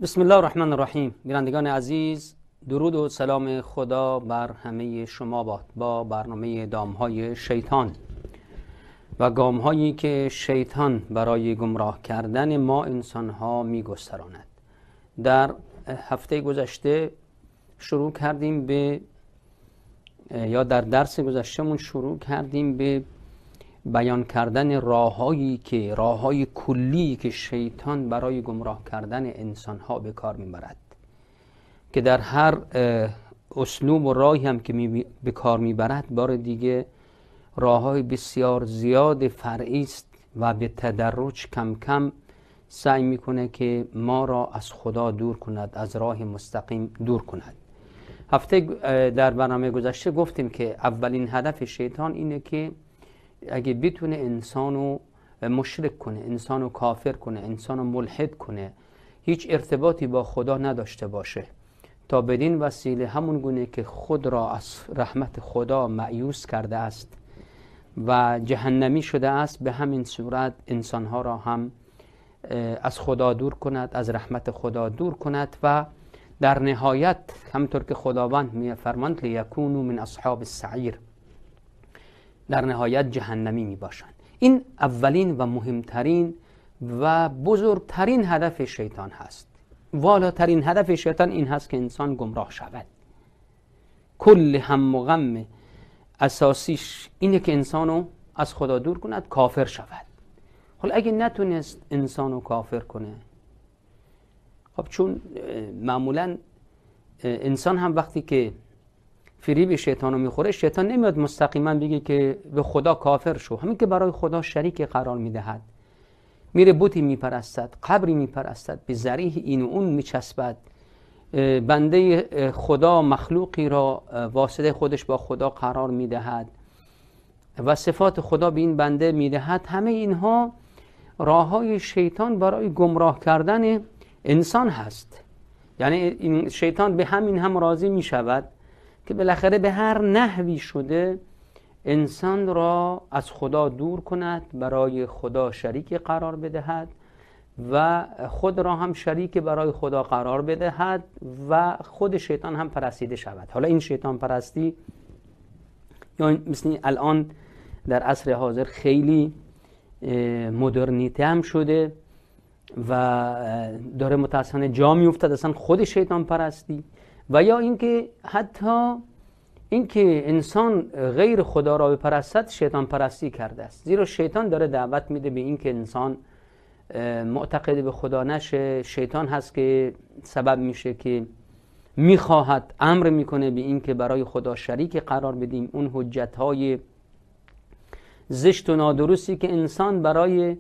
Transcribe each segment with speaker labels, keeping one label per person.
Speaker 1: بسم الله الرحمن الرحیم. بینندگان عزیز، درود و سلام خدا بر همه شما باد. با برنامه دامهای شیطان و گامهایی که شیطان برای گمراه کردن ما انسانها میگستراند، در هفته گذشته شروع کردیم به یا در درس گذشتهمون شروع کردیم به بیان کردن راههایی که راههای کلی که شیطان برای گمراه کردن انسانها به کار میبرد، که در هر اسلوب و راهی هم که به کار میبرد بار دیگه راههای بسیار زیاد فرعی است و به تدرج کم کم سعی میکنه که ما را از خدا دور کند، از راه مستقیم دور کند. هفته در برنامه گذشته گفتیم که اولین هدف شیطان اینه که اگه بتونه انسانو مشرک کنه، انسانو کافر کنه، انسانو ملحد کنه، هیچ ارتباطی با خدا نداشته باشه، تا بدین وسیله همون گونه که خود را از رحمت خدا مایوس کرده است و جهنمی شده است، به همین صورت انسانها را هم از خدا دور کند، از رحمت خدا دور کند و در نهایت همطور که خداوند می‌فرماند لیکونوا من اصحاب السعیر، در نهایت جهنمی می باشند. این اولین و مهمترین و بزرگترین هدف شیطان هست. والاترین هدف شیطان این هست که انسان گمراه شود. کل هم و غم اساسیش اینه که انسانو از خدا دور کند، کافر شود. حالا اگه نتونست انسانو کافر کنه، خب چون معمولا انسان هم وقتی که فریب شیطان رو میخوره، شیطان نمیاد مستقیما بگه که به خدا کافر شو، همین که برای خدا شریک قرار میدهد، میره بتی میپرستد، قبری میپرستد، به ذریح این و اون میچسبد، بنده خدا مخلوقی را واسطه خودش با خدا قرار میدهد و صفات خدا به این بنده میدهد. همه اینها راههای شیطان برای گمراه کردن انسان هست. یعنی این شیطان به همین هم راضی میشود که بالاخره به هر نحوی شده انسان را از خدا دور کند، برای خدا شریک قرار بدهد و خود را هم شریک برای خدا قرار بدهد و خود شیطان هم پرستیده شود. حالا این شیطان پرستی یا مثل الان در عصر حاضر خیلی مدرنیته هم شده و داره متاسفانه جا میافتد اصلا خود شیطان پرستی، و یا اینکه حتی اینکه انسان غیر خدا را بپرستد شیطان پرستی کرده است. زیرا شیطان داره دعوت میده به اینکه انسان معتقد به خدا نشه. شیطان هست که سبب میشه که میخواهد، امر میکنه به اینکه برای خدا شریک قرار بدیم. اون حجت‌های زشت و نادرستی که انسان برای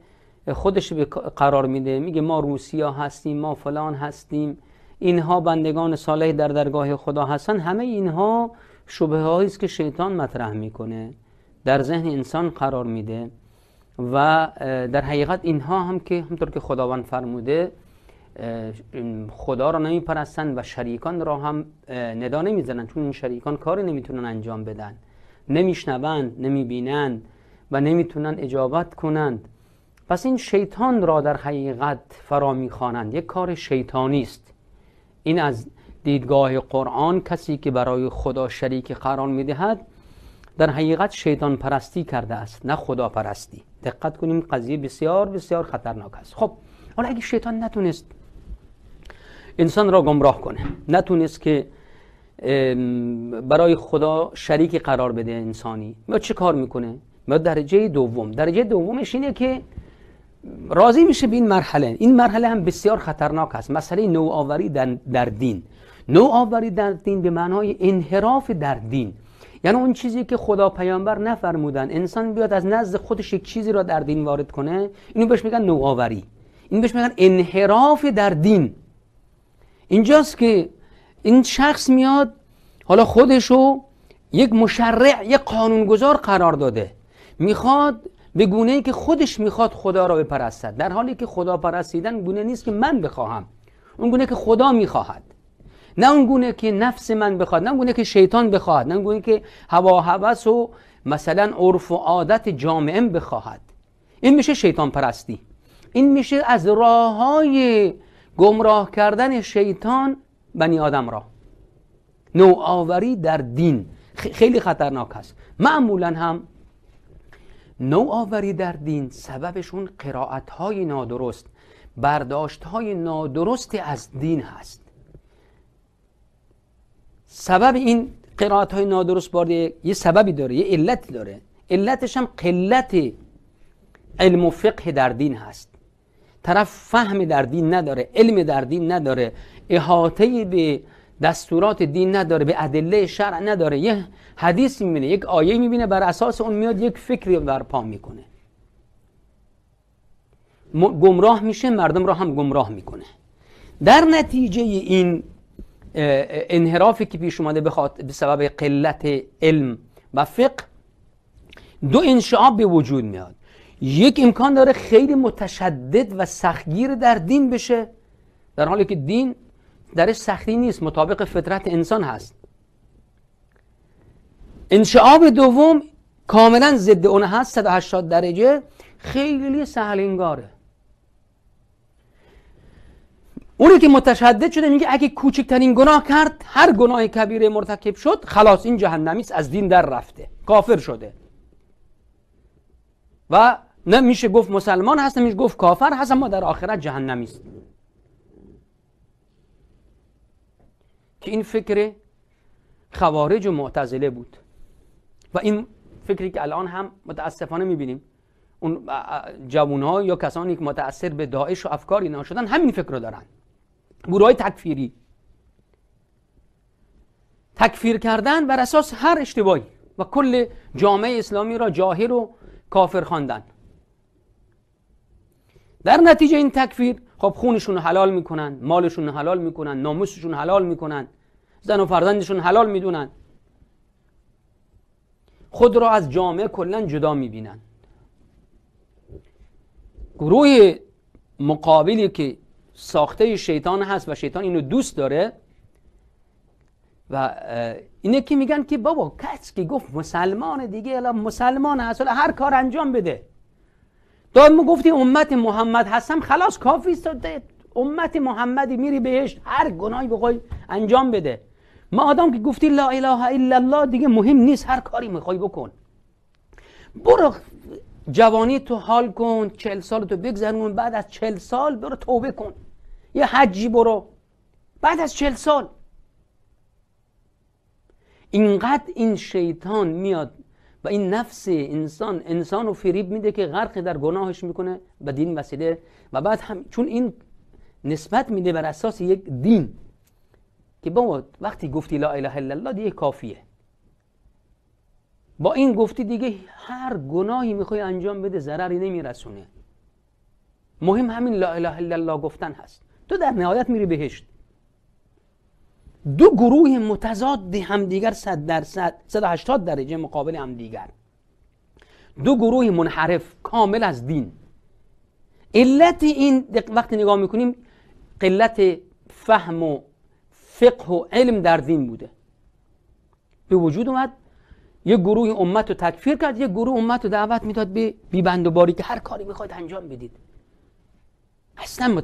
Speaker 1: خودش قرار میده، میگه ما روسیا هستیم، ما فلان هستیم، اینها بندگان صالح در درگاه خدا هستن. همه اینها شبهه هایی است که شیطان مطرح میکنه، در ذهن انسان قرار میده و در حقیقت اینها هم که همطور که خداوند فرموده خدا را نمیپرستند و شریکان را هم ندا نمیزنند، چون این شریکان کاری نمیتونن انجام بدن، نمیشنوند، نمیبینند و نمیتونن اجابت کنند. پس این شیطان را در حقیقت فرا میخوانند، یک کار شیطانی است. این از دیدگاه قرآن کسی که برای خدا شریک قرار میدهد در حقیقت شیطان پرستی کرده است، نه خدا پرستی. دقت کنیم، قضیه بسیار بسیار خطرناک است. خب حالا اگه شیطان نتونست انسان را گمراه کنه، نتونست که برای خدا شریک قرار بده انسانی، ما چه کار میکنه؟ ما درجه دوم، درجه دومش اینه که راضی میشه به این مرحله. این مرحله هم بسیار خطرناک است، مسئله نوآوری در دین. نوآوری در دین به معنای انحراف در دین، یعنی اون چیزی که خدا پیامبر نفرمودن انسان بیاد از نزد خودش یک چیزی را در دین وارد کنه، اینو بهش میگن نوآوری، این بهش میگن انحراف در دین. اینجاست که این شخص میاد حالا خودشو یک مشرع، یک قانونگذار قرار داده، میخواد به گونه ای که خودش میخواد خدا را بپرستد، در حالی که خدا پرستیدن گونه نیست که من بخواهم، اون گونه که خدا میخواهد، نه اون گونه که نفس من بخواد، نه اون گونه که شیطان بخواهد، نه اون گونه که هوا هوس و مثلا عرف و عادت جامعه بخواهد. این میشه شیطان پرستی، این میشه از راههای گمراه کردن شیطان بنی آدم را، نوآوری در دین خیلی خطرناک است. معمولا هم نوآوری در دین سببشون قرائت‌های نادرست، برداشت‌های نادرست از دین هست. سبب این قرائت‌های نادرست بارده یه سببی داره، یه علتی داره. علتش هم قلت علم و فقه در دین هست. طرف فهم در دین نداره، علم در دین نداره، احاطه به دستورات دین نداره، به ادله شرع نداره. یه حدیث میبینه، یک آیه میبینه، بر اساس اون میاد یک فکری برپا میکنه، گمراه میشه، مردم را هم گمراه میکنه. در نتیجه این انحرافی که پیش اومده به سبب قلت علم و فقه، دو انشعاب به وجود میاد. یک امکان داره خیلی متشدد و سختگیر در دین بشه، در حالی که دین درش سختی نیست، مطابق فطرت انسان هست. انشعاب دوم کاملا ضد اون هست، 180 درجه، خیلی سهل انگاره. اونی که متشدد شده میگه اگه کوچکترین گناه کرد، هر گناه کبیره مرتکب شد، خلاص این جهنمی است، از دین در رفته، کافر شده و نه میشه گفت مسلمان هست، نه میشه گفت کافر هست، اما در آخرت جهنمی است. که این فکر خوارج و معتزله بود و این فکری که الان هم متاسفانه میبینیم اون جوانها یا کسانی که متأثر به داعش و افکار اینا شدن همین فکر رو دارن. گروهای تکفیری، تکفیر کردن بر اساس هر اشتباهی و کل جامعه اسلامی را جاهل و کافر خواندن. در نتیجه این تکفیر خب خونشون حلال میکنن، مالشون حلال میکنن، ناموسشون حلال میکنن، زن و فرزندشون حلال میدونن، خود را از جامعه کلا جدا میبینن. گروه مقابلی که ساخته شیطان هست و شیطان اینو دوست داره و اینه که میگن که بابا کس که گفت مسلمان دیگه الان مسلمان هست، هر کار انجام بده. داد ما گفتی امت محمد هستم، خلاص کافی است، امت محمدی میری بهشت، هر گناهی بخوای انجام بده. ما آدم که گفتی لا اله الا الله دیگه مهم نیست، هر کاری میخوای بکن، برو جوانی تو حال کن، 40 سال تو بگذرون، بعد از 40 سال برو توبه کن، یه حجی برو بعد از 40 سال. اینقدر این شیطان میاد و این نفس انسان رو فریب میده که غرق در گناهش میکنه و دین وسیله، و بعد هم چون این نسبت میده بر اساس یک دین که بابا وقتی گفتی لا اله الا الله دیگه کافیه، با این گفتی دیگه هر گناهی میخوای انجام بده ضرری نمیرسونه، مهم همین لا اله الا الله گفتن هست، تو در نهایت میری بهشت. دو گروه متضاد همدیگر 100% 180 درجه مقابل همدیگر، دو گروه منحرف کامل از دین. علت این وقتی نگاه میکنیم قلت فهم و فقه و علم در دین بوده، به وجود اومد. یک گروه امت رو تکفیر کرد، یک گروه امت رو دعوت میداد به بی‌بند و باری که هر کاری میخواید انجام بدید، اصلا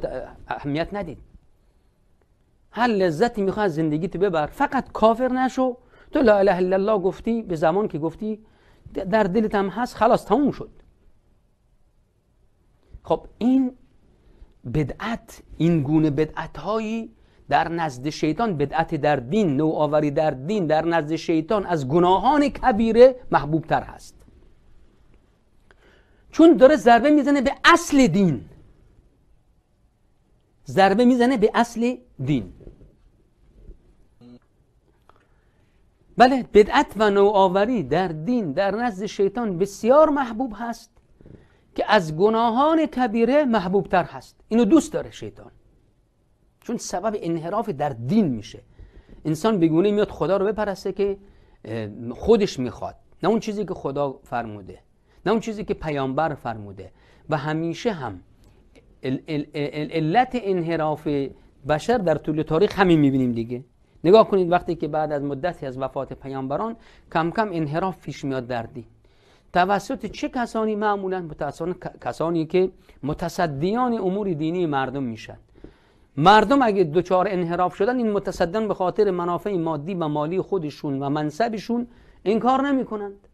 Speaker 1: اهمیت ندید، هر لذتی میخواد از زندگی تو ببر، فقط کافر نشو. تو لا اله الا الله گفتی، به زمان که گفتی در دلت هم هست، خلاص تموم شد. خب این بدعت، این گونه بدعت هایی در نزد شیطان، بدعت در دین، نوآوری در دین در نزد شیطان از گناهان کبیره محبوب تر هست، چون داره ضربه میزنه به اصل دین، ضربه میزنه به اصل دین. بله، بدعت و نوآوری در دین در نزد شیطان بسیار محبوب هست که از گناهان کبیره محبوب تر هست. اینو دوست داره شیطان، چون سبب انحراف در دین میشه. انسان بگونه میاد خدا رو بپرسته که خودش میخواد، نه اون چیزی که خدا فرموده، نه اون چیزی که پیامبر فرموده. و همیشه هم علت انحراف بشر در طول تاریخ همین میبینیم دیگه. نگاه کنید وقتی که بعد از مدتی از وفات پیامبران کم کم انحراف پیش میاد در دین، توسط چه کسانی؟ معمولا متأسفانه کسانی که متصدیان امور دینی مردم میشن. مردم اگه دچار انحراف شدن، این متصدیان به خاطر منافع مادی و مالی خودشون و منصبشون این کار نمی کنند.